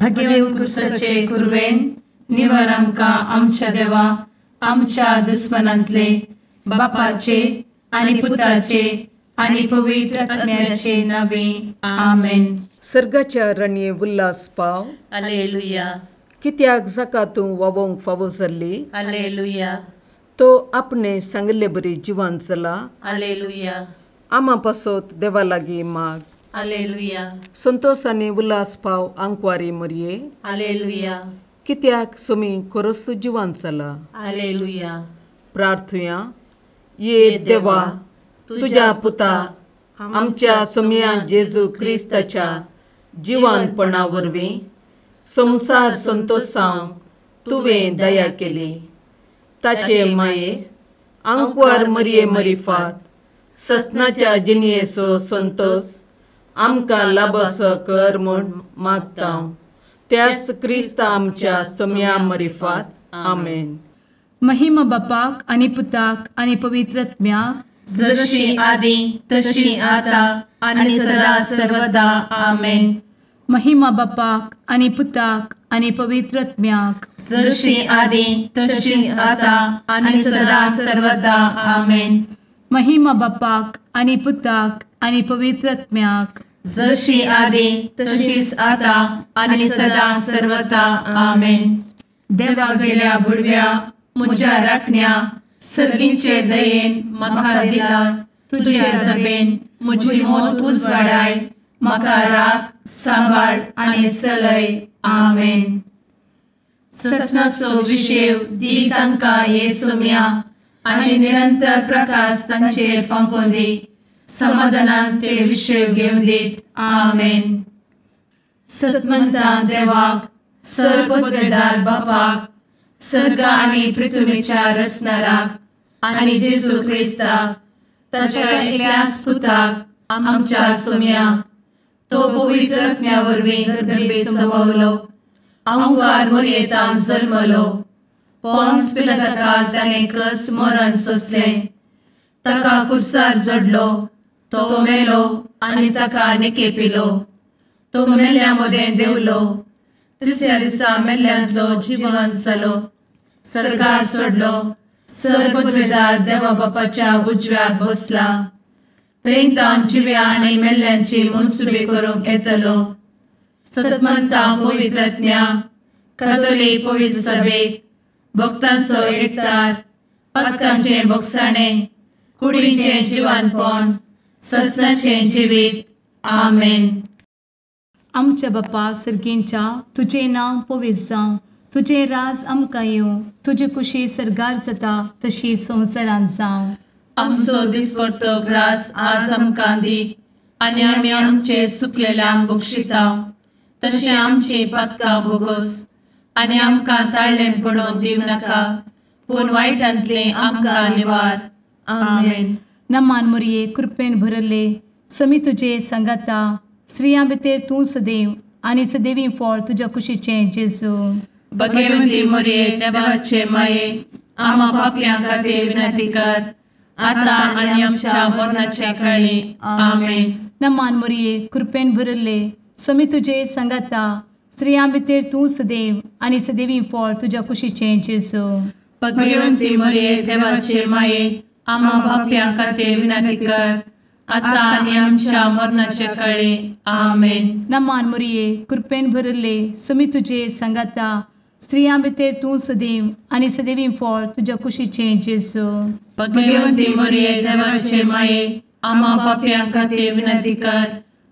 भगेवन क्रिस्ताचे कुरवेन निवार आमकां आमच्या देवा आमच्या दुस्मनांतले बापाचे आनी पुताचे आनी पवित्र आत्म्याचे नावे आमेन. सर्गाच्या रणये उल्हास पाव. हालेलुया. कित्याक जाका तूं वावोंक फावो जाल्ली. हालेलुया. तो आपणे सांगिल्ले बरी जिवान चला. हालेलुया. आमा पासत देवा लागीं माग. हालेलुया. संतोष आनी उल्हास पाव आंकवारी मरये. हालेलुया. कित्याक सोमी खरोच जिवान चला. हालेलुया. प्रार्थुया. ये देवा तुज्या पुता आमच्या सोमया जेजू क्रिस्ताच्या जिवानपणा वरवीं संवसार संतोषांक तुवें दया केली. ताचे माये आंकवार मरये मरिफात ससनाच्या जिणयेचो संतोष आमकां लाभसो कर म्हूण मागता त्याच क्रिस्ता आमच्या सोमया मरिफात. आमेन. महिमा बापाक आनी पुताक आनी पवित्र आत्म्याक, जशी आदी तशी आता आनी सदा सर्वदा. आमेन. महिमा बापाक आनी पुताक आनी पवित्र आत्म्याक, जशी आदी तशी आता आनी सदा सर्वदा. आमेन. महिमा बापाक आनी पुताक आनी पवित्र आत्म्याक, जशी आदी तशीच आता आनी सदा सर्वदा. आमेन. देवा गेल्या बुडव्या म्हज्या राखण्या सर्गींचे दयेन म्हाका दिला तुजे दबेन म्हजी मोत उजवाडाय म्हाका राख सांबाळ आनी सलय. आमेन. ससनाचो विशेव दी तांकां हे सोम्या आनी निरंतर प्रकाश तांचेर फांकोवन दी. समाधानान ते विशेव घेवन दीत. आमेन. सतमंता देवाक सर पदवेदार बापाक सर्ग आनी पृथ्वीच्या रचणाराक आनी जेजू क्रिस्ताक ताच्या एकल्याच पुताक आमच्या सोम्याक तो पवित्र आत्म्या वरवीं गर्भे संभवलो आंकार मोरयेतान जल्मलो पोन्स पिलाताकाल ताणें कस मरण सोंसलें ताका कुर्सार जडलो तो मेलो आनी ताका निकेपिलो तो मेल्ल्या मदें देंवलो तिसऱ्या दिसा मेल्ल्यांतलो जिवन जालो सर्गार सोडलो सर पदवेदार देवा बापाच्या उजव्याक बसला थंय तावन जिव्या आनी मेल्ल्यांची मनसुबी करूंक येतलो. सतमंता पवित्र आत्म्या कातोलीक पवित्र सभेक भक्तांचो एकतार पातकांचें भोगसाणें कुडीचें जिवानपण ससनाचें जिवीत. आमेन. आमच्या बापा सर्गींच्या तुजें नांव पवित्र जावं, तुजें राज आमकां येवं, तुजी कुशी सर्गार जाता तशी संवसारांत जावं. आमचो दिसपडतो ग्रास आज आमकां दी आनी आमी आमचे सुकलेल्यांक बक्षिता तशें आमची पातकां भोगोस आनी आमकां ताळ्ळें पडोवन दिवं नाका पूण वायटांतलें आमकां निवार. आमेन. नमान मोरये कृपेन भरले समी तुजे सांगाता स्त्रियां भितर तूं सदैव आनी सदैवी फळ तुज्या कुशीचें जेजू. भगवंती मोरये देवाचे माये आमा पापयां खातीर विनंती कर आता आनी आमच्या मरणाच्या काळी. आमेन. नमान मोरये कृपेन भरले समी तुजे सांगाता स्त्रियां भितर तूं सदैव आनी सदैवी फळ तुज्या कुशीचें जेजू. भगवंती मोरये देवाचे माये आमा पापयां खातीर विनंती कर आता आनी आमच्या मरणाच्या काळी. आमेन. नमान मोरये कृपेन भरले समी तुजे सांगाता स्त्रियां भितर तूं सदैव आनी सदैवी फळ तुज्या कुशीचें जेजू. भगवंती मोरये देवाचे माये आमा पापयां खातीर विनंती कर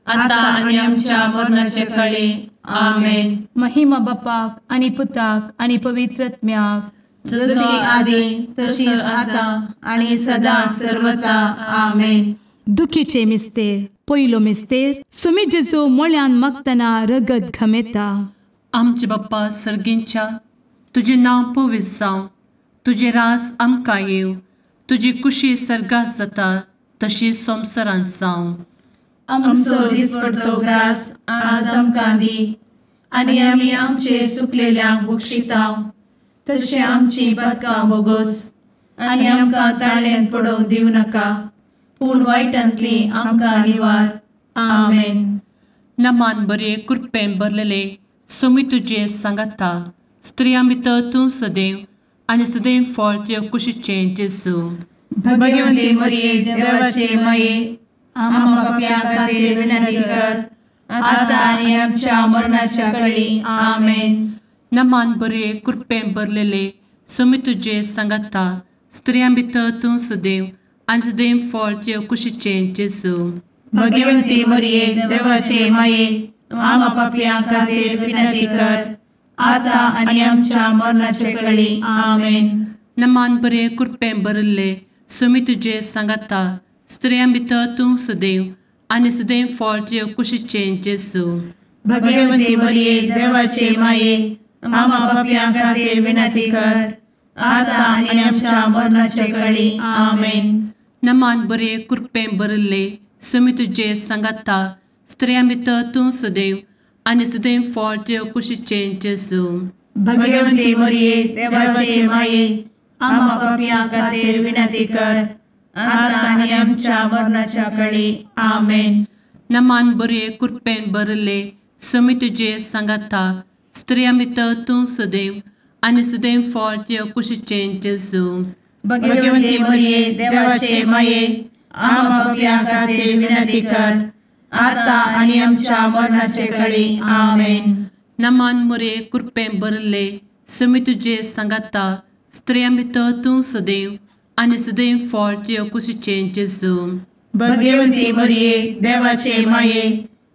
आता आनी आमच्या मरणाच्या काळी. आमेन. महिमा बापाक आनी पुताक आनी पवित्र आत्म्याक, जशी आदी तशीच आता आनी सदा सर्वता. आमेन. दुखीचे मिस्तेर पयलो मिस्तेर सुमी जेजू मोळ्यान मागतना रगत घमेता. आमचे बाप्पा सर्गींच्या तुजें नांव पवित्र जावं, तुजें राज आमकां येवं, तुजी कुशी सर्गात जाता तशी संवसारांत जावं. आमचो दिसपडतो ग्रास आज आमकां दी आनी आमी आमचे सुकलेल्यांक बक्षिता तशें आमची पातकां भोगोस आनी आमकां ताळ्ळेंत पडोवंक दिवं नाका पूण वायटांतली आमकां निवार. आमेन. नमान बरे कृपेन भरलेले सोमी तुजे सांगाता, स्त्रियां भितर तूं सदैव आनी सदैव फळ तुज्या कुशीचें जेजू। भगवती मरिये देवाचे माये, आम्हा पाप्यां खातीर विनंती कर, आता आनी आमच्या मरणाच्या कळी। आमेन। नमान बरे कृपेन भरलेले, सोमी तुजे सांगाता, स्त्रियां भितर तूं सदैव आनी सदैव फळ तुज्या कुशीचें जेजू। भगवती मरिये देवाचे माये, आम्हा पाप्यां खातीर विनंती कर, आता आनी आमच्या मरणाच्या कळी। आमेन। नमान बरे कृपेन भरलेले, सोमी तुजे सांगाता, स्त्रियां भितर तूं सदैव आनी सदैव फळ तुज्या कुशीचें जेजू। भगवती मरिये देवाचे माये, आम्हा पाप्यां खातीर विनंती कर, आता आनी आमच्या मरणाच्या कळी। आमेन। नमान बरे कृपेन भरलेले, सोमी तुजे सांगाता, स्त्रियां भितर तूं सदैव आनी सदैव फळ तुज्या कुशीचें जेजू। भगवती मरिये देवाचे माये, आम्हा पाप्यां खातीर विनंती कर, आता आनी आमच्या मरणाच्या कळी। आमेन। नमान बरे कृपेन भरलेले, सोमी तुजे सांगाता, स्त्रियां भितर तूं सदैव आनी सदैव फळ तुज्या कुशीचें जेजू। भगवती मरिये देवाचे माये, आम्हा पाप्यां खातीर विनंती कर, आता आनी आमच्या मरणाचे कळी। आमेन। नमान मरिये कृपेन भरलेले, सोमी तुजे सांगाता, स्त्रियां भितर तूं सदैव आनी सदैव फळ तुज्या कुशीचें जेजू। भगवती मरिये देवाचे माये,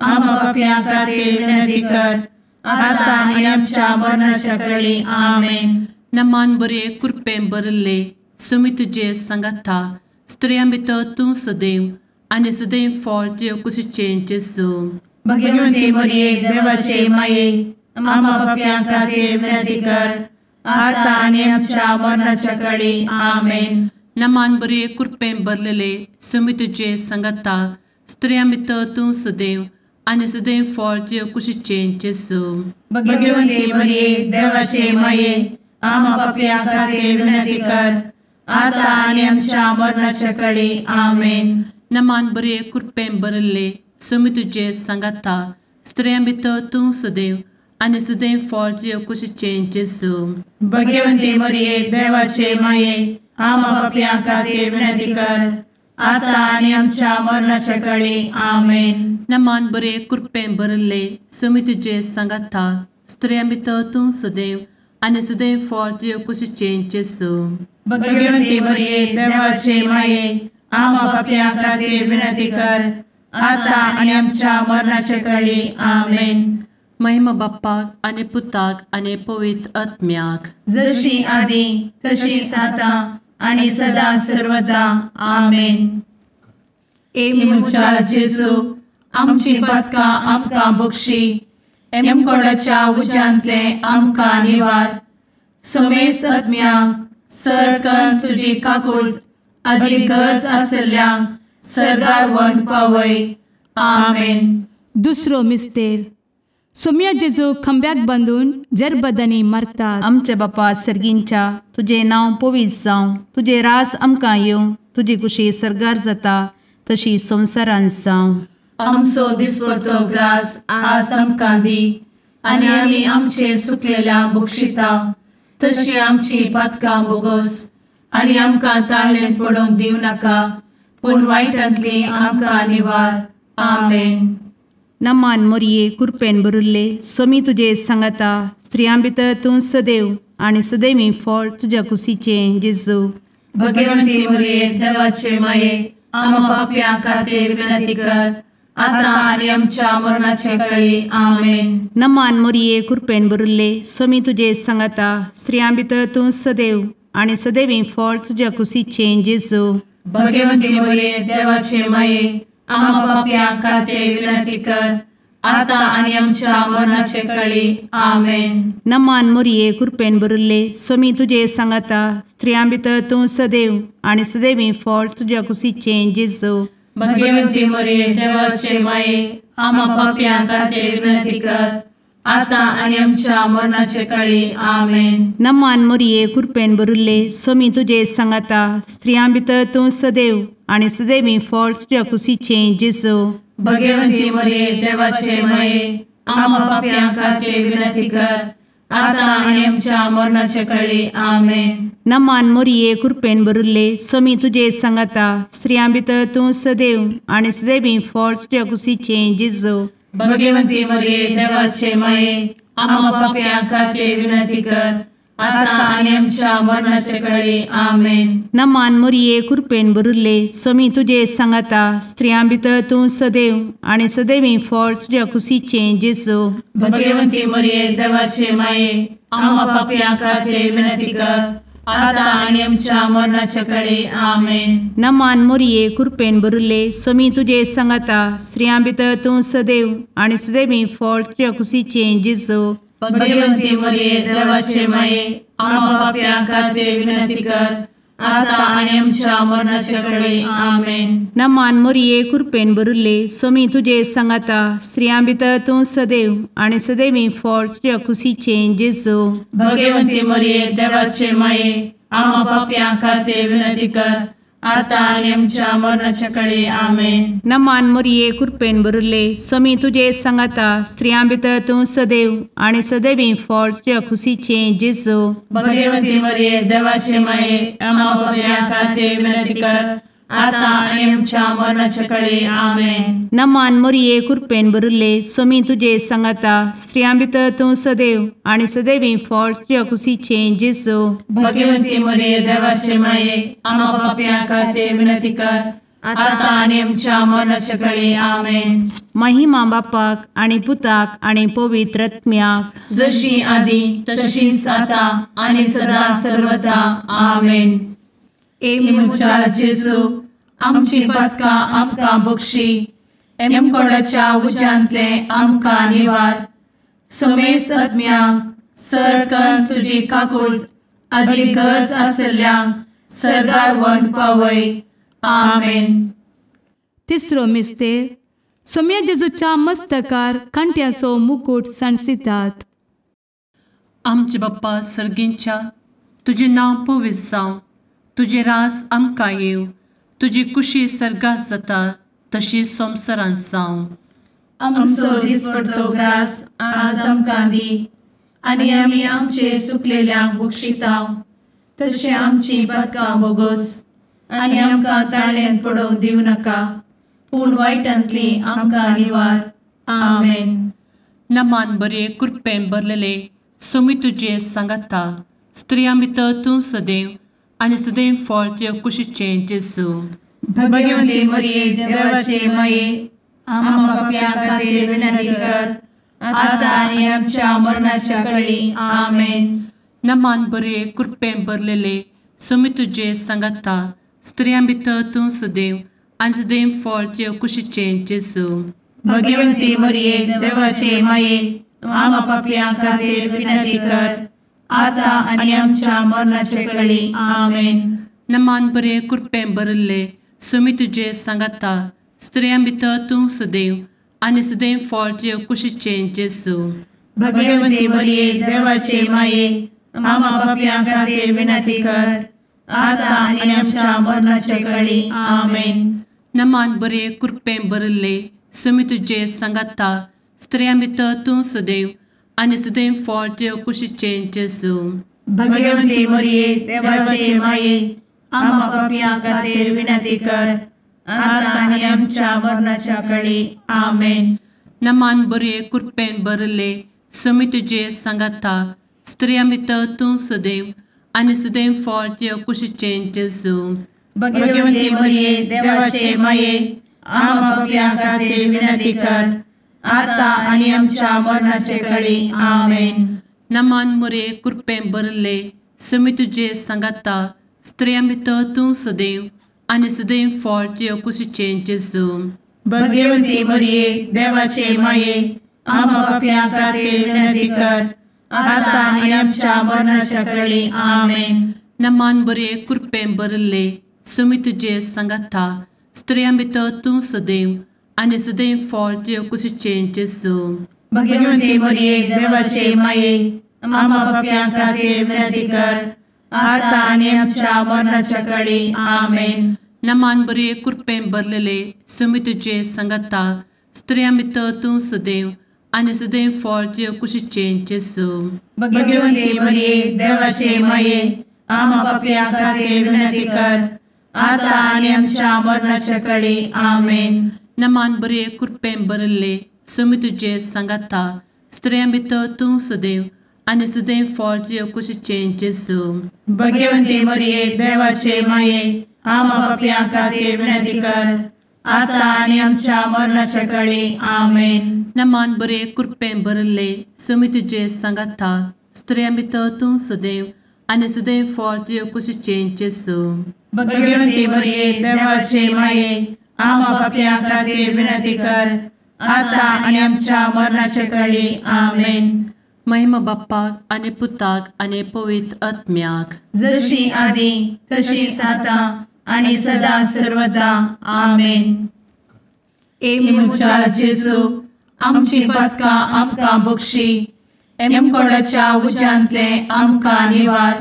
आम्हा पाप्यां खातीर विनंती कर, आता आनी आमच्या मरणाच्या कळी। आमेन। नमान बरे कृपेन भरलेले, सोमी तुजे सांगाता, स्त्रियां भितर तूं सदैव आनी सदैव फळ तुज्या कुशीचें जेजू। भगवती मरिये देवाचे माये, आम्हा पाप्यां खातीर विनंती कर, आता आनी आमच्या मरणाच्या कळी। आमेन। नमान बरे कृपेन भरलेले, सोमी तुजे सांगाता, स्त्रियां भितर तूं सदैव आनी सदैव फळ तुज्या कुशीचें जेजू। भगवती मरिये देवाचे माये, आम्हा पाप्यां खातीर विनंती कर, आता आनी आमच्या मरणाच्या कळी। आमेन। नमान बरे कृपेन भरलेले, सोमी तुजे सांगाता, स्त्रियां भितर तूं सदैव आनी सदैव फळ तुज्या कुशीचें जेजू। भगवती मरिये देवाचे माये, आम्हा पाप्यां खातीर विनंती कर, आता आनी आमच्या मरणाच्या कळी। आमेन। नमान बरे कृपेन भरलेले, सोमी तुजे सांगाता, स्त्रियां भितर तूं सदैव आनी सदैव फळ तुज्या कुशीचें जेजू। भगवती मरिये देवाचे माये, आम्हा पाप्यां खातीर विनंती कर, आता आनी आमच्या मरणाच्या कळी। आमेन। महिमा बाप्पाक आनी पुताक आनी पवित्र आत्म्याक, जशी आदी तशीच आता आनी सदा सर्वदा। आमेन। ए म्हज्या जेजू, आमची पातकां आमकां बक्षी, एमकोडाच्या उज्यांतले आमकां निवार, समेस्त आत्म्यांक सरकन तुजी काकूट आदी गरज आशिल्ल्यांक सर्गार व्हरून पावय। आमेन। दुसरो मिस्तेर। सोम्या जेजू खंब्याक बांदून जरबदांनी मारतात। आमच्या बापा सर्गींच्या, तुजें नांव पवित्र जावं, तुजें रास आमकां येवं, तुजी कुशी सर्गार जाता तशी संवसारांत जावं। आमचो दिसपडतो ग्रास आज आमकां दी, आनी आमी आमचे सुकलेल्या बक्षिता तशी आमची पातकां बोगोस, आनी आमकां ताळेन पडोवंक दिवं नाका, पूण वायटांतली आमकां निवार। आमेन। नमान मोरये कृपेन भरिल्ले, सोमी तुजे सांगाता, स्त्रियां भितर तूं सदैव आनी सदैवी फळ तुज्या कुशीचें जेजू। भगवंती मोरये देवाचे माये, आम्हा पाप्यां खातीर विनंती कर, आता आनी आमच्या मरणाचे कळी। आमेन। नमान मोरये कृपेन भरिल्ले, सोमी तुजे सांगाता, स्त्रियां भितर तूं सदैव आनी सदैवी फळ तुज्या कुशीचें जेजू। भगवंती मोरये देवाचे माये, आम्हा पाप्यां खातीर विनंती कर, आता आनी आमच्या मरणाचे कळी। आमेन। नमान मोरये कृपेन भरिल्ले, सोमी तुजे सांगाता, स्त्रियां भितर तूं सदैव आनी सदैवी फळ तुज्या कुशीचें जेजू। भगवंती मोरये देवाचे माये, आम्हा पाप्यां खातीर विनंती कर, आता आनी आमच्या मरणाचे कळी। आमेन। नमान मोरये कृपेन भरिल्ले, सोमी तुजे सांगाता, स्त्रियां भितर तूं सदैव आनी सदैवी फळ तुज्या कुशीचें जेजू। भगवंती मोरये देवाचे माये, आमा पापयां खातीर विनंती कर आतां आनी आमच्या मरणाचे कळी. आमेन. नमान मोरये कृपेन भरिल्ले स्वामी तुजे सांगाता, स्त्रियां भितर तूं सदैव आनी सदैवी फळ तुज्या कुशीचें जेजू. भगवंती मरिये देवाचे माये आमा पापयां खातीर विनंती कर आतां आनी आमच्या मरणाचे कळी. आमेन. नमान मोरये कृपेन भरिल्ले स्वामी तुजे सांगाता, स्त्रियां भितर तूं सदैव आनी सदैवी फळ तुज्या कुशीचें जेजू. भगवंती मरिये देवाचे माये आमा पापयां खातीर विनंती कर आतां आनी आमच्या मरणाचे कळी. आमेन. नमान मोरये कृपेन भरिल्ले स्वामी तुजे सांगाता, स्त्रियां भितर तूं सदैव आनी सदैवी फळ तुज्या कुशीचें जेजू. भगवंती मरिये देवाचे माये आमा पापयां खातीर विनंती कर आतां आनी आमच्या मरणाचे कळी. आमेन. नमान मोरये कृपेन भरिल्ले स्वामी तुजे सांगाता, स्त्रियां भितर तूं सदैव आनी सदैवी फळ तुज्या कुशीचें जेजू. भगवंती मरिये देवाचे माये आमा पापयां खातीर विनंती कर आतां आनी आमच्या मरणाचे कळी. आमेन. नमान मोरये कृपेन भरिल्ले स्वामी तुजे सांगाता, स्त्रियां भितर तूं सदैव आनी सदैवी फळ तुज्या कुशीचें जेजू. भगवंती मरिये देवाचे माये आमा पापयां खातीर विनंती कर आतां आनी आमच्या मरणाचे कळी. आमेन. नमान मोरये कृपेन भरिल्ले स्वामी तुजे सांगाता, स्त्रियां भितर तूं सदैव आनी सदैवी फळ तुज्या कुशीचें जेजू. भगवंती मरिये देवाचे माये आमा पापयां खातीर विनंती कर आतां आनी आमच्या मरणाचे कळी. आमेन. महिमा बापाक आनी पुताक आनी पवित्र आत्म्याक, जशी आदी तशीच आतां आनी सदा सर्वदा. आमेन. ए म्हज्या जेजू आमची पातकां आमकां बक्षी, एमकोडाच्या उज्यांतले आमकां निवार, समेस्त आत्म्यांक सरकन तुजी काकूट आदी गरज आसल्ल्यांक सर्गार व्हरून पावय. आमेन. तिसरो मिस्तेर सोम्या जेजूच्या मस्तकार कांट्याचो मुकूट सांडसितात. आमचे बाप्पा सर्गींच्या, तुजें नांव पवित्र जावं, तुजें राज आमकां येवं, तुजी कुशी सर्गात जाता तशी संवसारांत जावं. आमचो दिसपडतो ग्रास आज आमकां दी आनी आमी आमचे सुकलेल्यांक बक्षिता तशें आमची पातकां बोगोस आनी आमकां ताळ्यान पडोवंक दिवं नाका, पूण वायटांतली आमकां निवार. आमेन. नमान बरे कृपेन भरलेले स्वामी तुजे सांगाता, स्त्रियां भितर तूं सदैव आनी सदैव फळ तुज्या कुशीचें जेजू. भगवंती मरिये देवाचे माये आमा पापयां खातीर विनंती कर आतां आनी आमच्या मरणाच्या कळी. आमेन. नमान बरे कृपेन भरलेले स्वामी तुजे सांगाता, स्त्रियां भितर तूं सदैव आनी सदैव फळ तुज्या कुशीचें जेजू. भगवंती मरिये देवाचे माये आमा पापयां खातीर विनंती कर आतां आनी आमच्या मरणाचे कळी. आमेन. नमान बरे कृपेन भरिल्ले स्वामी तुजे सांगाता, स्त्रियां भितर तूं सदैव आनी सदैव फळ तुज्या कुशीचें जेजू. भगवंती मरिये देवाचे माये आमा पापयां खातीर विनंती कर आतां आनी आमच्या मरणाचे कळी. आमेन. नमान बरे कृपेन भरिल्ले स्वामी तुजे सांगाता, स्त्रियां भितर तूं सदैव आनी सदैव फळ तुज्या कुशीचें जेजू. भगवंती मरिये देवाचे माये आमा पापयां खातीर विनंती कर आतां आनी आमच्या मरणाच्या कळी. आमेन. नमान बरे कृपेन भरिल्ले स्वामी तुजे सांगाता, स्त्रियां भितर तूं सदैव आनी सदैव फळ तुज्या कुशीचें जेजू. भगवंती मरिये देवाचे माये आमा पापयां खातीर विनंती कर आतां आनी आमच्या मरणाचे कळी. आमेन. नमान मोरे कृपेन भरिल्ले स्वामी तुजे सांगाता, स्त्रियां भितर तूं सदैव आनी सदैव फळ तुज्या कुशीचें जेजू. भगवंती मरिये देवाचे माये आमा पापयां खातीर विनंती कर आतां आनी आमच्या मरणाच्या कळी. आमेन. नमान बरे कृपेन भरिल्ले स्वामी तुजे सांगाता, स्त्रियां भितर तूं सदैव आनी सदैव फळ तुज्या कुशीचें जेजू. भगवंती मरिये देवाचे माये आमा पापयां खातीर विनंती कर आतां आनी आमच्या मरणाच्या कळी. आमेन. नमान बरे कृपेन भरलेले स्वामी तुजे सांगाता, स्त्रियां भितर तूं सदैव आनी सदैव फळ तुज्या कुशीचें जेजू. भगवंती मरिये देवाचे माये, आमा पापयां खातीर विनंती कर, आतां आनी आमच्या मरणाच्या कळी. आमेन. नमान बरे कृपेन भरिल्ले, स्वामी तुजे सांगाता, स्त्रियां भितर तूं सदैव आनी सदैव फळ तुज्या कुशीचें जेजू. भगवंती मरिये देवाचे माये, आमा पापयां खातीर विनंती कर, आतां आनी आमच्या मरणाच्या कळी. आमेन. नमान बरे कृपेन भरिल्ले, स्वामी तुजे सांगाता, स्त्रियां भितर तूं सदैव आनी सदैव फळ तुज्या कुशीचें जेजू. भगवंती मरिये देवाचे माये, आमा पापयां खातीर विनंती कर, आतां आनी आमच्या मरणाच्या कळी. आमेन. महिमा बाप्पाक आनी पुताक आनी पवित्र आत्म्याक, जशी आदी तशीच आतां आनी सदा सर्वदा. आमेन. ए म्हज्या जेजू, आमची पातकां आमकां बक्षी, एमकोडाच्या उज्यांतले आमकां निवार,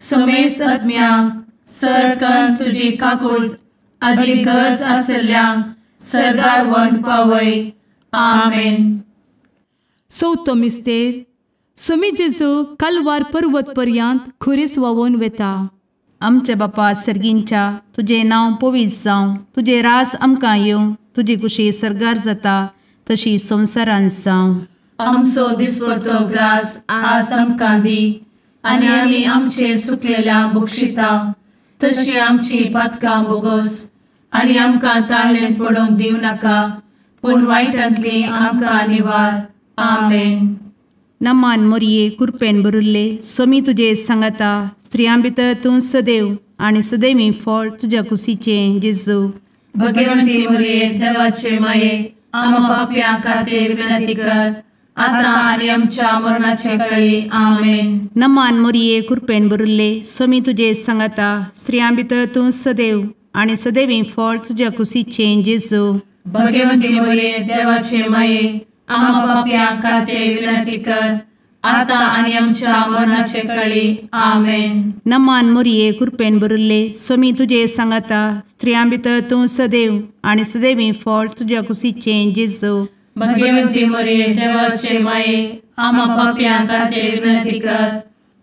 समेस्त आत्म्यांक सरकन तुजी काकूट आदी गरज आशिल्ल्यांक सर्गार व्हरून पावय. आमेन. चवथो मिस्तेर. स्वामी जेजू कालवार पर्वत पर्यंत खुरीस व्हांवून वेता. आमच्या बापा सर्गींच्या, तुजें नांव पवित्र जावं, तुजें रास आमकां येवं, तुजी कुशी सर्गार जाता तशी संवसारांत जावं. आमचो दिसपडतो ग्रास आज आमकां दी, आनी आमी आमचे सुकलेल्या बक्षिता तशी आमची पातकां बोगोस, आनी आमकां ताळेन पडोवंक दिवं नाका, पूण वायटांतली आमकां निवार. आमेन. नमान मोरये कृपेन भरिल्ले, स्वामी तुजे सांगाता, स्त्रियां भितर तूं सदैव आनी सदैवी फळ तुज्या कुशीचें जेजू. भगवंती मरिये देवाचे माये, आमा पापयां खातीर विनंती कर, आतां आनी आमच्या मरणाच्या कळी. आमेन. नमान मोरये कृपेन भरिल्ले, स्वामी तुजे सांगाता, स्त्रियां भितर तूं सदैव आनी सदैवी फळ तुज्या कुशीचें जेजू. भगवंती मरिये देवाचे माये, आमा पापयां खातीर विनंती कर, आतां आनी आमच्या मरणाचे कळी. आमेन. नमान मोरये कृपेन भरिल्ले, स्वामी तुजे सांगाता, स्त्रियां भितर तूं सदैव आनी सदैवी फळ तुज्या कुशीचें जेजू. भगवंती मरिये देवाचे माये, आमा पापयां खातीर विनंती कर,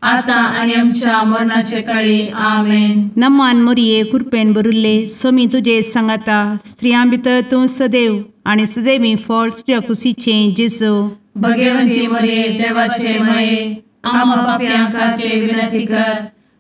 आतां आनी आमच्या मरणाचे कळी. आमेन. नमान मोरये कृपेन भरिल्ले, स्वामी तुजे सांगाता, स्त्रियां भितर तूं सदैव आनी सदैवी फळ तुज्या कुशीचें जेजू. भगवंती मरिये देवाचे माये, आमा पापयां खातीर विनंती कर,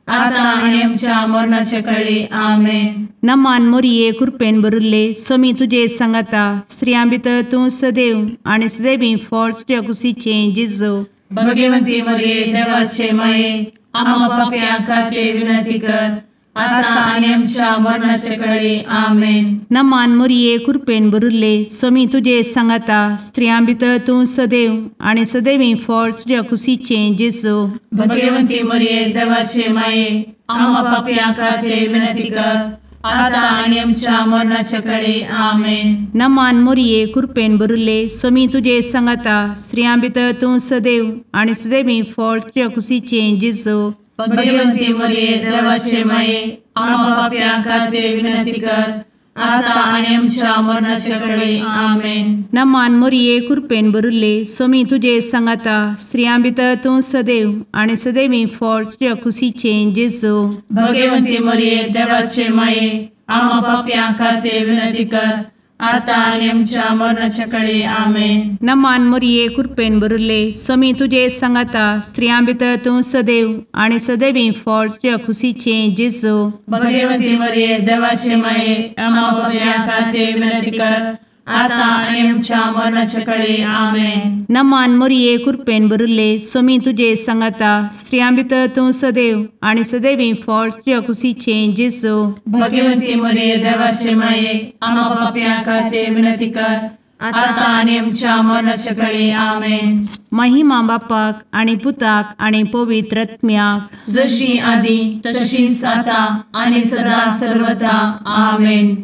आतां आनी आमच्या मरणाचे कळी. आमेन. नमान मोरये कृपेन भरिल्ले, स्वामी तुजे सांगाता, स्त्रियां भितर तूं सदैव आनी सदैवी फळ तुज्या कुशीचें जेजू. भगवंती मरिये देवाचे माये, आमा पापयां खातीर विनंती कर, आतां आनी आमच्या मरणाचे कळी. आमेन. नमान मोरये कृपेन भरिल्ले, स्वामी तुजे सांगाता, स्त्रियां भितर तूं सदैव आनी सदैवी फळ तुज्या कुशीचें जेजू. भगवंती मरिये देवाचे माये, आमा पापयां खातीर विनंती कर, आतां आनी आमच्या मरणाच्या कळी. आमेन. नमान मोरये कृपेन भरिल्ले, स्वामी तुजे सांगाता, स्त्रियां भितर तूं सदैव आनी सदैवी फळ तुज्या कुशीचें जेजू. भगवंती मरिये देवाचे माये, आमा पापयां खातीर विनंती कर, आतां आनी आमच्या मरणाच्या कळी. आमेन. नमान मोरये कृपेन भरिल्ले, स्वामी तुजे सांगाता, स्त्रियां भितर तूं सदैव आनी सदैवी फळ तुज्या कुशीचें जेजू. भगवंती मरिये देवाचे माये, आमा पापयां खातीर विनंती कर, आतां आनी आमच्या मरणाच्या कळी. आमेन. नमान मोरये कृपेन भरिल्ले, स्वामी तुजे सांगाता, स्त्रियां भितर तूं सदैव आनी सदैवी फळ तुज्या कुशीचें जेजू. भगवंती मरिये देवाचे माये, आमा पापयां खातीर विनंती कर, आतां आनी आमच्या मरणाच्या कळी. आमेन. नमान मोरये कृपेन भरिल्ले, स्वामी तुजे सांगाता, स्त्रियां भितर तूं सदैव आनी सदैवी फळ तुज्या कुशीचें जेजू. भगवंती मरिये देवाचे माये, आमा पापयां खातीर विनंती कर, आतां आनी आमच्या मरणाच्या कळी. आमेन. महिमा बापाक आनी पुताक आनी पवित्र आत्म्याक, जशी आदी तशीच आतां आनी सदा सर्वदा. आमेन.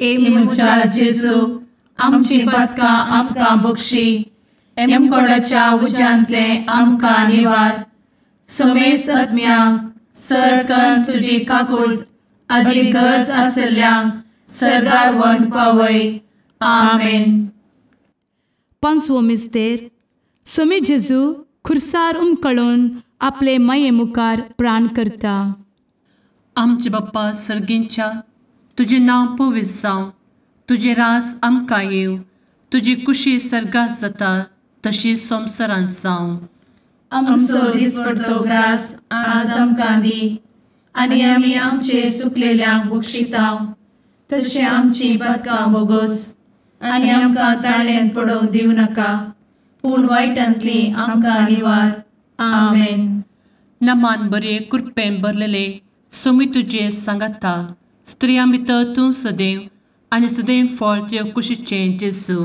ए म्हज्या जेजू, आमची पातकां आमकां बक्षी, एमकोडाच्या उज्यांतले आमकां निवार, समेस्त आत्म्यांक सरकन तुजी काकूट आदी गरज आशिल्ल्यांक सर्गार व्हरून पावय. आमेन. पांचवो मिस्तेर सोमी जेजू खुर्सार उमकळून आपले माये मुखार प्राण करता. आमचे बाप्पा सर्गींच्या, तुजें नांव पवित्र जावं, तुजें राज आमकां येवं, तुजी कुशी सर्गात जाता तशी संवसारांत जावं. आमचो दिसपडतो ग्रास आज आमकां दी आनी आमी आमचे सुकलेल्यांक बक्षिता तशें आमची पातकां बोगोस आनी आमकां ताळ्यांत पडोवंक दिवं नाका, पूण वायटांतली आमकां निवार. आमेन. नमान बरे कृपेन भरलेले सोमी तुजे सांगाता, स्त्रियां भितर तूं सदैव आनी सदैव फळ तुजे कुशीचें जेजू.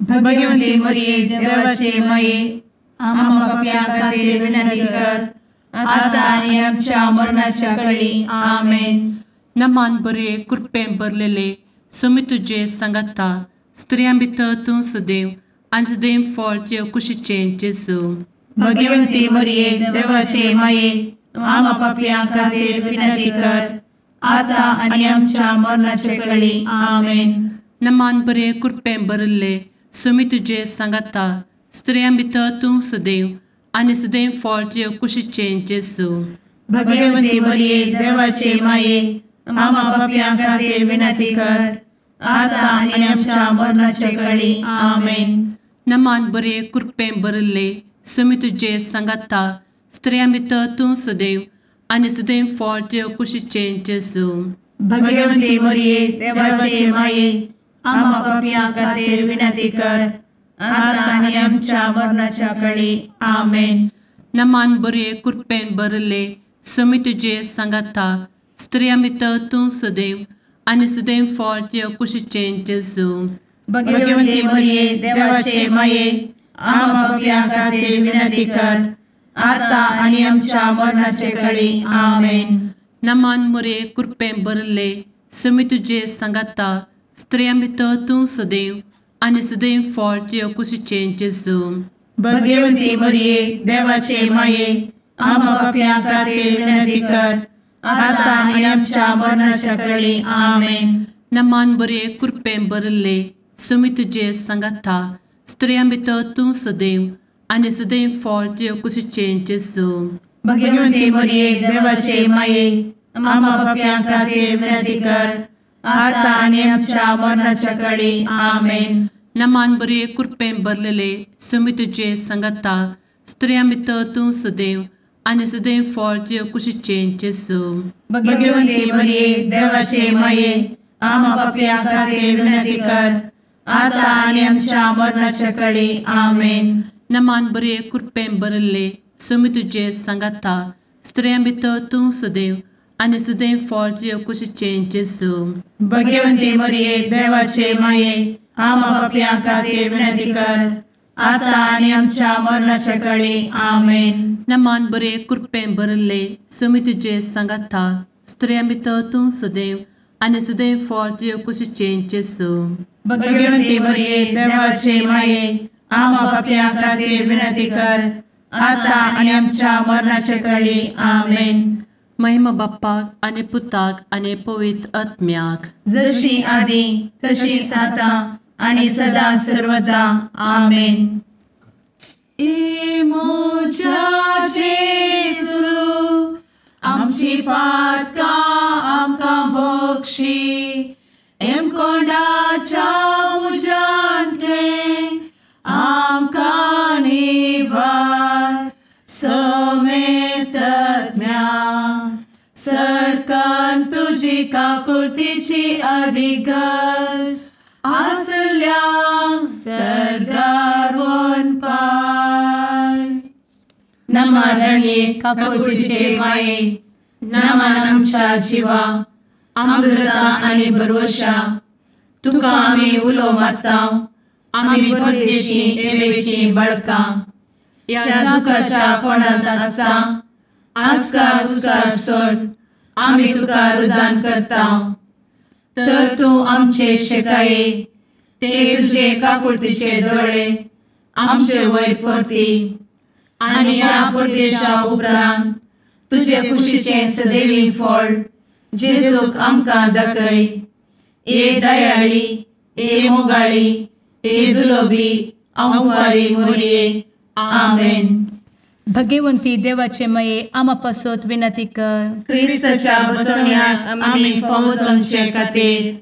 भगवंती मरिये देवाचे माये, आम्हा पाप्यां खातीर विनंती कर आतां आनी आमच्या मरणाच्या कळी. आमेन. नमान बरे कृपेन भरलेले सोमी तुजे सांगाता, स्त्रियां भितर तूं सदैव आनी सदैव फळ तुजे कुशीचें जेजू. भगवंती मरिये देवाचे माये, आम्हा पाप्यां खातीर विनंती कर आतां आनी आमच्या मरणाच्या कळी. आमेन. नमान बरे कृपेन भरिल्ले सोमी तुजे सांगाता, स्त्रियां भितर तूं सदैव आनी सदैव फळ तुजे कुशीचें जेजू. भगवंती मरिये देवाचे माये, आम्हा पाप्यां खातीर विनंती कर आतां आनी आमच्या मरणाच्या कळी. आमेन. नमान बरे कृपेन भरिल्ले सोमी तुजे सांगाता, स्त्रियां भितर तूं सदैव आनी सदैव फळ तुजे कुशीचें जेजू. भगवंती मरिये देवाचे माये, आम्हा पाप्यां खातीर विनंती कर आतां आनी आमच्या मरणाच्या कळी. आमेन. नमान बरे कृपेन भरिल्ले सोमी तुजे सांगाता, स्त्रियां भितर तूं सदैव आनी सदैव फळ तुजे कुशीचें जेजू. भगवंती मरिये देवाचे माये, आम्हा पाप्यां खातीर विनंती कर आतां आनी आमच्या मरणाचे कळी. आमेन. नमान मरिये कृपेन भरिल्ले सोमी तुजे सांगाता, स्त्रियां भितर तूं सदैव आनी सदैव फळ तुजे कुशीचें जेजू. भगवंती मरिये देवाचे माये, आम्हा पाप्यां खातीर विनंती कर आतां आनी आमच्या मरणाच्या कळी. आमेन. नमान बरे कृपेन भरिल्ले सोमी तुजे सांगाता, स्त्रियां भितर तूं सदैव आनी सदैव फळ तुजे कुशीचें जेजू. भगवंती मरिये देवाचे माये, आम्हा पाप्यां खातीर विनंती कर आतां आनी आमच्या मरणाच्या कळी. आमेन. नमान बरे कृपेन भरलेले सोमी तुजे सांगाता, स्त्रियां भितर तूं सदैव आनी सदैव फळ तुजे कुशीचें जेजू. भगवंती मरिये देवाचे माये, आम्हा पाप्यां खातीर विनंती कर आतां आनी आमच्या मरणाच्या कळी. आमेन. नमान बरे कृपेन भरिल्ले सोमी तुजे सांगाता, स्त्रियां भितर तूं सदैव आनी सदैव फळ तुजे कुशीचें जेजू. भगवंती मरिये देवाचे माये, आम्हा पाप्यां खातीर विनंती कर आतां आनी आमच्या मरणाच्या कळी. आमेन. नमान बरे कृपेन भरिल्ले सोमी तुजे सांगाता, स्त्रियां भितर तूं सदैव आनी सदैव फळ तुजे कुशीचें जेजू. भगवंती मरिये देवाचे माये, आम्हा पाप्यां खातीर विनंती कर आतां आनी आमच्या मरणाच्या कळी. आमेन. महिमा बाप्पाक आनी पुताक आनी पवित्र आत्म्याक, जशी आदी तशीच आतां आनी सदा सर्वदा. आमेन. ए म्हज्या जेजू, आमची पातकां आमकां बक्षी, एमकोंडाच्या उज्यांतलें आमकां निवार. समेस्तज्ञा सरकान तुजी काकुळतीची अधिगस आसल्यांक सर्गार वनपाय. नमरणये काकुळतीचे माये, नमन आमच्या जिवा, अमृता आनी भरवशा, तुका आमी उलो मारता, आमी परदेशी एवेची बळकां, ह्या दुखाच्या कोणांत आसता आस्कार उस्कार सोड आमी तुका रुदान करता. तर तूं आमचे शेकाये, ते तुजे काकुळतीचे दोळे आमचे वयर परती आनी ह्या परदेशा उपरांत तुजे कुशीचें सदैवी फळ जेजूक आमकां दाखय. ए दयाळी, ए मोगाळी, ए दुलोबी आंवकारी मोरये. आमेन. भगवंती देवाचे माये आमा पासत विनंती कर. क्रिस्ताच्या बसवण्याक आमी फावो जावचे खातीर.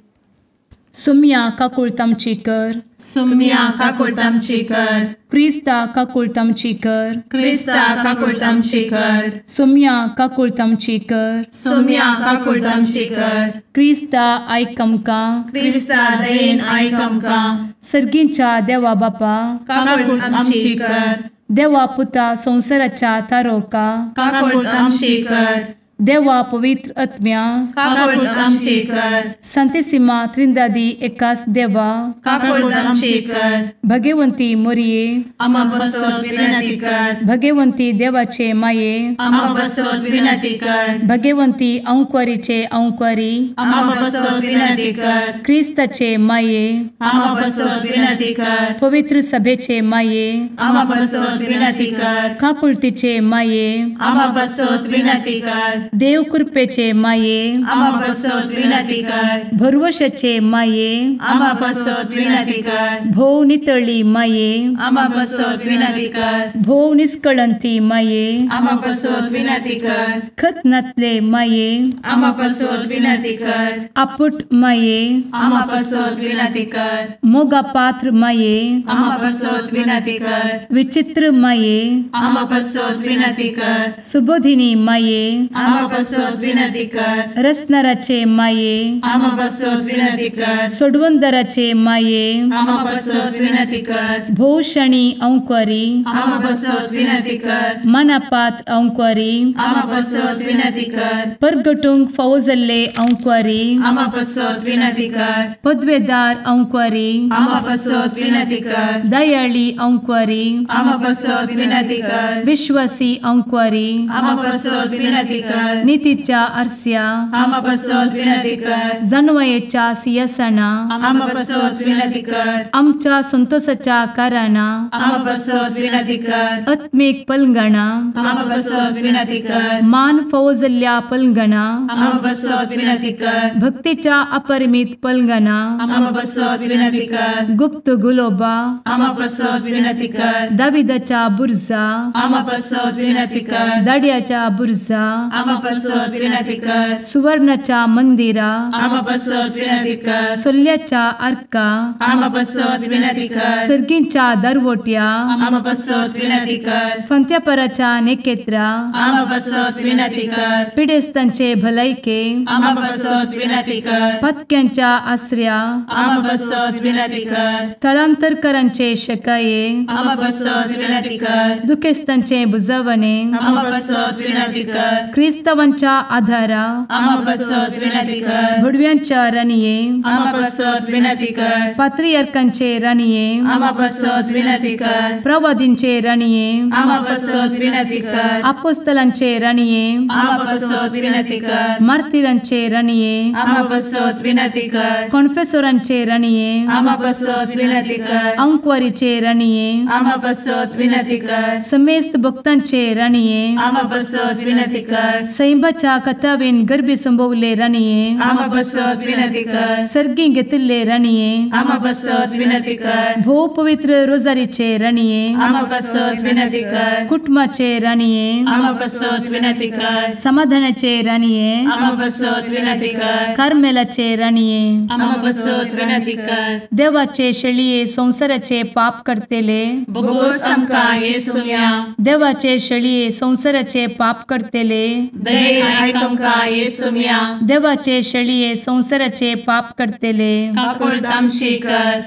सुम्या काकुळट आमची कर. सुम्या काकुळट आमची कर. क्रिस्ता काकुळट आमची कर. क्रिस्ता काकुळट आमची कर. सुम्या काकुळट आमची कर. सुम्या काकुळट आमची कर. क्रिस्ता आयक आमकां. क्रिस्ता दयेन आयक आमकां. सर्गींच्या देवा बापा काकुळट आमची कर. देवा पुता संवसाराच्या तारोका काकुळट आमची कर. देवा पवित्र आत्म्या काकुळट आमची कर. संतेसिमा त्रिंदादी एकास देवा काकुळट आमची कर. भगवंती मोरये आमा पासत विनंती कर. भगवंती देवाचे माये आमा पासत विनंती कर. भगवंती अंकुरीचे अंकुरी आमा पासत विनंती कर. क्रिस्ताचे माये आमा पासत विनंती कर. पवित्र सभेचे माये आमा पासत विनंती कर. काकुळतीचे माये आमा पासत विनंती कर. देव कृपेचे माये आमा पासत विनंती कर. भरवशाचे माये आमा पासत विनंती कर. भोव नितळी माये आमा पासत विनंती कर. भोव निष्कळंती माये आमा पासत विनंती कर. खत नातले माये आमा पासत विनंती कर. आपुट माये आमा पासत विनंती कर. मोगा पात्र माये आमा पासत विनंती कर. विचित्र माये आमा पासत विनंती कर. सुबोधिनी माये आमा पासत विनंती कर. रसनाराचे माये आमा पासत विनंती कर. सोडवंदराचे माये आमा पासत विनंती कर. भोवशणी अंकुरी आमा पासत विनंती कर. मनापात्र अंकुरी आमा पासत विनंती कर. परगटूंक फावो जाल्ले अंकुरी आमा पासत विनंती कर. पदवेदार अंकुरी आमा पासत विनंती कर. दयाळी अंकुरी आमा पासत विनंती कर. विश्वासी अंकुरी आमा पासत विनंती कर. नितीच्या आरस्या आमा पासत विनंती कर. जानवयेच्या सिंहासना आमा पासत विनंती कर. आमच्या संतोषाच्या कारणा आमा पासत विनंती कर. आत्मीक पलंगणा आमा पासत विनंती कर. मान फावो जाल्ल्या पलंगणा आमा पासत विनंती कर. भक्तीच्या अपरिमित पलंगणा आमा पासत विनंती कर. गुप्त गुलोबा आमा पासत विनंती कर. दाविदाच्या बुर्जा आमा पासत विनंती कर. दाड्याच्या बुर्जा आमा पासत विनंती कर. सुवर्णाच्या मंदिरा आमा पासत विनंती कर. सोल्ल्याच्या आर्का आमा पासत विनंती कर. सर्गींच्या दरवट्या आमा पासत विनंती कर. फंत्यापराच्या नेकेत्रा आमा पासत विनंती कर. पिडेस्तांचे भलायके आमा पासत विनंती कर. पत्क्यांच्या आसऱ्या आमा पासत विनंती कर. थळांतरकरांचे शकाये आमा पासत विनंती कर. दुखेस्तांचे बुजवणे आमा पासत विनंती कर. क्रिस्तावांच्या आधारा आमा पासत विनंती कर. भुडव्यांच्या राणये आमा पासत विनंती कर. पात्रियार्कांचे राणये आमा पासत विनंती कर. प्रवादींचे राणये आमा पासत विनंती कर. आपोस्तलांचे राणये आमा पासत विनंती कर. मार्तिरांचे राणये आमा पासत विनंती कर. कॉन्फेसोरांचे राणये आमा पासत विनंती कर. अंकुवारीचे राणये आमा पासत विनंती कर. समेस्त भक्तांचे राणये आमा पासत विनंती कर. सैंबाच्या कथावेन गर्भी संभवले राणये आमा पासत विनंती कर. सर्गी घेतिल्ले राणये आमा पासत विनंती कर. भोव पवित्र रोजारीचे राणये आमा पासत विनंती कर. कुटुंबाचे राणये आमा पासत विनंती कर. समाधानाचे राणये आमा पासत विनंती कर. कार्मेलाचे राणये आमा पासत विनंती कर. देवाचे शेळये संवसाराचे पाप करतेले बोगोस आमकां येसुम्या देवाचे शेळये संवसाराचे पाप करतेले दयेन आयक आमकां येसुम्या देवाचे शेळये संवसाराचे पाप करतेले काकुळट आमची कर.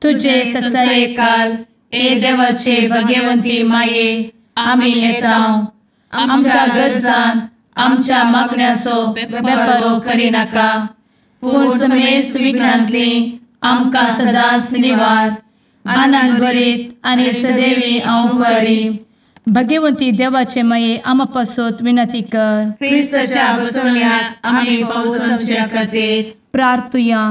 तुझे ससायेकाल ए देवाचे भगवंती माये आमी येता आमच्या गरजान आमच्या मागण्याचो बेपारो करिनाका पूण समेस्त विघ्नांतली आमकां सदांच निवार आनंद भरीत आनी सदैवी अंकुरी. भगवंती देवाचे माये आमा पासत विनंती कर. क्रिस्ताच्या बसवण्याक आमी फावो जावचे खातीर प्रार्थुया.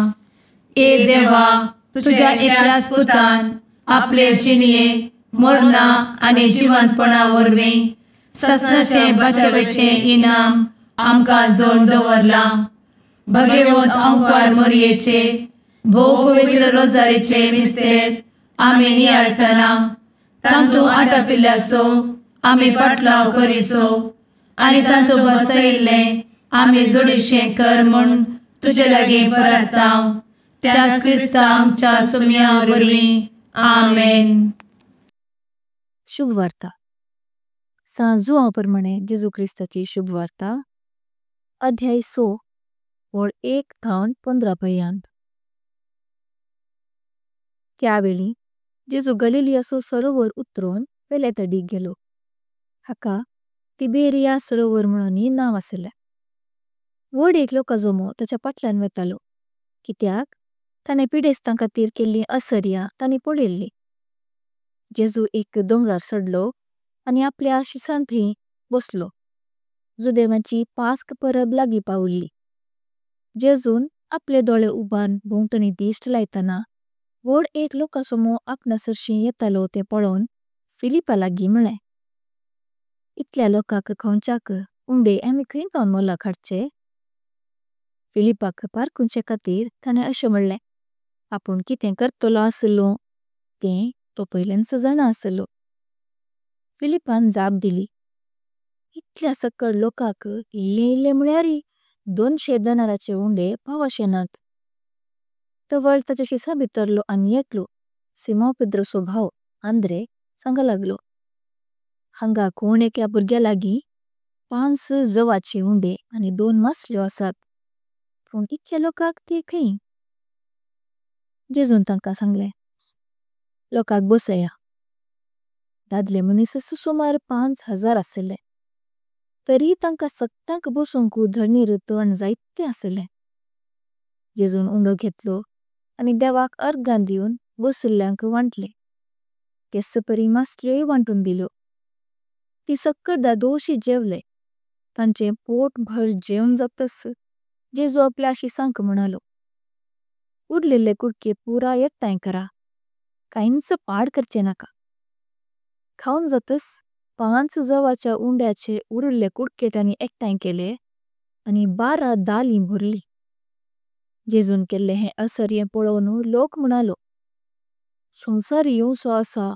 ए देवा तुझ्या एकल्याच पुतान आपले जिणये मरणा आनी जिवंतपणा वरवीं ससनाचें बचावेचें इनाम आमकां जोडून दवरलां. भगवंत अंकार मोरयेचे भोव पवित्र रोजारीचे मिस्तेर आमी नियाळटना तांतू आटापिल्ल्याचो आमी पाटलाव करिसो आनी तांतू बसयिल्लें आमी जोडीशें कर म्हूण तुजे लागीं परता त्याच क्रिस्ता आमच्या सुम्या वरवीं आमेन। शुभवार्ता। सां जुआंव परमाणे जेसु क्रिस्ताची शुभवार्ता अध्याय 6 वळ 1 थावन 15 पर्यंत। त्या वेळी जेसु गलिलियाचो सरोवर उतरोन वेले तडीक गेलो। हाका तिबेरिया सरोवर म्होणोनी नांव असले। व्होड एक लोकाजोमो ताच्या पट्ल्यान वेतालो कित्याक ताणे पिडेस्तां खातीर केल्ली असर्या ताणी पोळेल्ली। जेसु एक डोंगरार सडलो आनी आपल्या शिसां थैं बसलो। जुदेवांची पास्क परब लागी पावली। जेसुन आपले दोले उबान भोंवतणी दिश्ट लायताना व्होड एक लोकाजोमो आपणा सरशी येतालो ते पोळोन फिलिपा लागी म्होळ्लें, इतल्या लोकाक खावच्याक उंडे आमी खैं थावन मोलाक हाडचे। फिलिपाक पार्कुंचे खातीर ताणे अशे म्होळ्लें, आपुण कितें करतलो असलो तें तो पैलेंच जाण असलो। फिलिपान जाप दिली, इतल्या सक्कड लोकाक इल्ले इल्ले म्होळ्यारी 200 दनाराचे उंडे पावशे नात। तवळ ताचे शिसा भितरलो आनी एकलो सिमांव पेद्रोचो भाव आंद्रे सांग लागलो, हांगा कोण एका बुर्ग्या लागी 5 जवाचे उंडे आनी 2 मासल्यो असात, पुण इतल्या लोकाक ते खैं। जेसुन तांका सांगले, लोकाक बसया। दादले मनिस सुमार 5000 असले, तरी तांका सगळ्यांक बसोंकु धरणीर तण जायते असले। जेसुन उंडो घेतलो आनी देवाक अर्गां दिवन बसुल्ल्यांक वांटले, तेस परी मासल्योय वांटून दिल्यो। ती सक्कड दादोशी जेवले, तांचे पोट भर जेवन जातस जेसु आपल्या शिसांक म्हणालो, उरलेले कुडके पुरा एकठांय करा, काहींच पाड करचे नाका। खाऊन जातस 5 जवाच्या उंड्याचे उरले कुडके तांनी एकठांय केले आनी 12 दालीं भरली। जेसुन केले हें असर्यें पोळोवनु लोक म्हणालो, संसार येवचो असा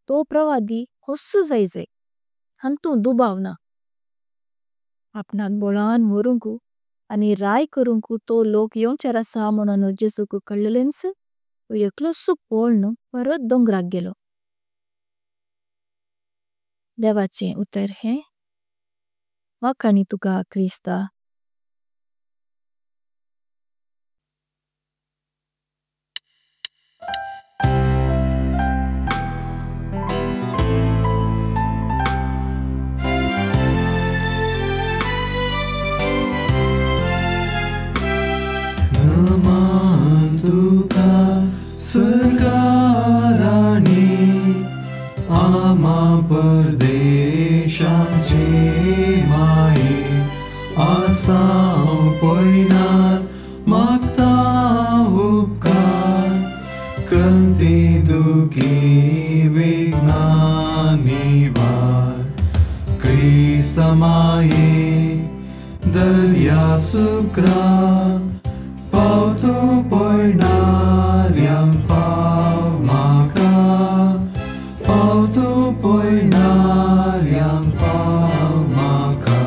तो प्रवादी होस्सु जायजे, हांतु दुबाव ना। आपणाक बोलान व्हरुंकु आनी राय करुंकु तो लोक येवचार असा म्होणोन जेसुक कळलेंच तो एकलोसु पोळनु परत डोंगराक गेलो। देवाचें उतर हें वाखाणी तुका क्रिस्ता। नमान तुका सरकाराणी आमा परदेशाचे माये आसाव पयनार मागता उपकार कंती दुखी विघ्ना निवार क्रिस्त माये दर्या सुक्रा पावतो पयणार्यां पाव म्हाका पावतो पयणार्यां पाव म्हाका।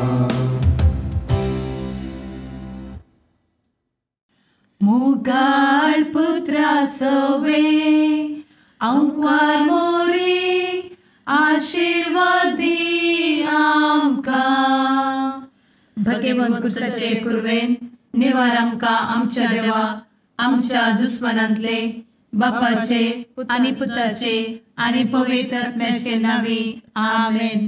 मुगाळ पुत्रा सवे आंकवार मोरे आशीर्वाद दी आमकां। भगवंत कुर्साचे कुर्वेन निवार आमकां आमच्या देवा आमच्या दुस्मनांतले बापाचे आनी पुताचे आनी पवित्र आत्म्याचे नांवी आमेन।